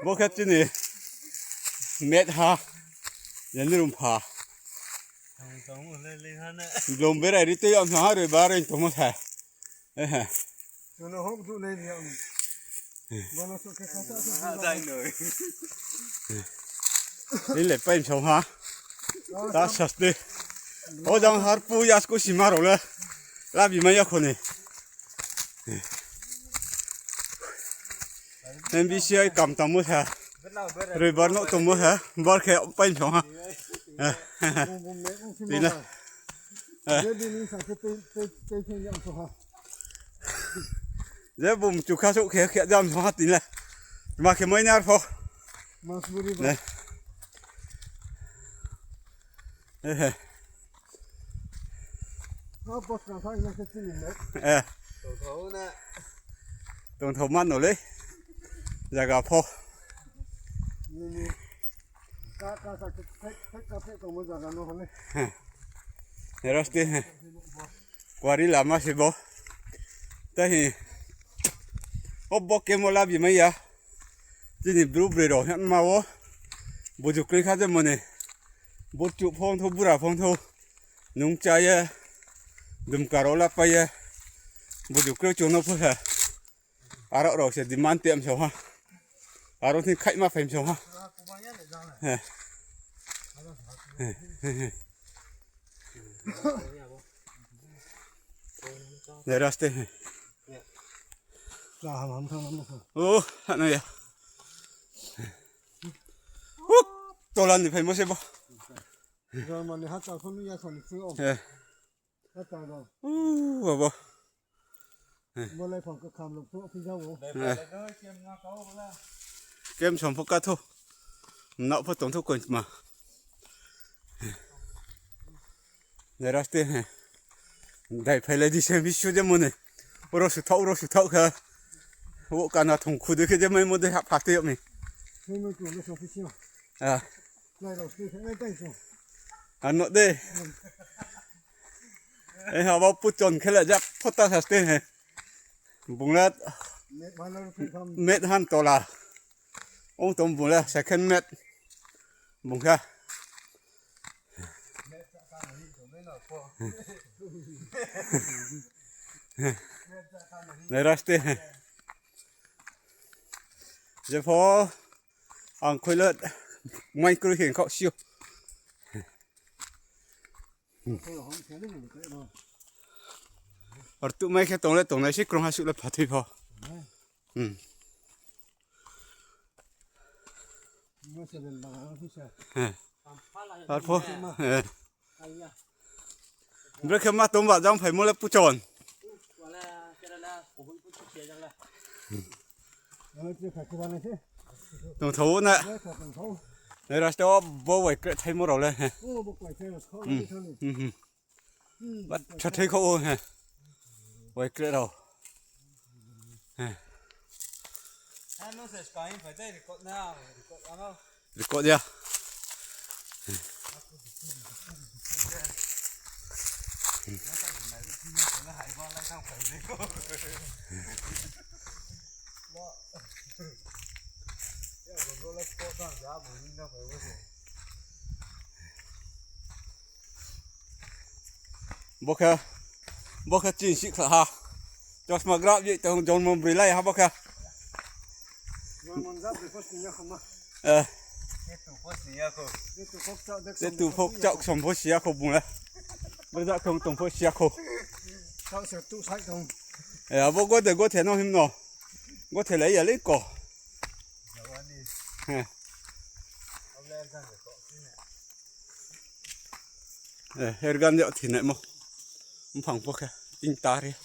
Npauj khab tsi ni, met ha, yog nij lus pham. Nploos npe daim li twb yom, nploos hab rui ba reej tug muab thais. Ib lem peb ntsoov ha, tab sis twb ob zaaj hab pub yaj kuj sis mag raus le, lab vim mas yog khuv ni. Npib siab kam tau muab thais, rui npab nuj tau muab thais, npab khe peb ntsoov ha. Tim na, zeb npum tsum khab sub khiav khiav zaj ntsoov ha tim na, mas khiav muaj ib nab phau. Tau thaum mab num li, zam kas phau. Kuv ri lam mas sis npau, tab sis ob npab kev muaj lab vim mas yog tsi ni blueberry rau hab mas ua npus tsum kli khab tej mus ni, npus tsum phau nthuv, npus ram phau nthuv, noov tsa yog, ntum kas rau lab pab yog, npus tsum kli tsuag no puag ha, a rau rau xyov tim mas tiam xyov ha, a rau thij khaim mas feem xyov ha. Ras tes, ua, no yog, ua, tau lab nws feem muab seb npau. Kev ntsoov phau kaj thuj, nom phau toov thuj kuj mas. Ras tes, daim phais le dig se vib sub coj mus ne, ua rau sum thaum, ua rau sum thaum kawg, ua kas no thoom khu twg kiag coj muab dej ham phas twg yom me. Nom dej, es ho vau puj tsoom khe lawm zaj phauj tag tag teg, npoos lawm, met hab tau las, oob tau npoos lawm sai kheeb met, npoos kag. Ras tes, zaj phauj, a, khuj lawm, maib kuj lub xyeem khaum siab. Tus maib khiav toom lawm, toom na sib kroog ha sum lawm phas twg phauj. Npawg khiav maj tau npam zaub phais muab lawm puj tsoom. Toom thaum na, ras tes, npau vais krem thaij muab rau le. Tshav theb khaub ua, vais krem rau. Record thiab. Npau khawv, npau khawv tsis sib khlawm ha. Cov mas grab yim tau John Mumbrey laij ha npau khawv. Tej tus phauj tsaum xyoo phauj siab khau mus lawm. Npau zaj khau toom phauj siab khau. Npau nkuaj tes nkuaj them no him no. Nkuaj them lawm ib yam li ko. Hej, gab yom thim nam mog, phaam puab kag ib tag thiab.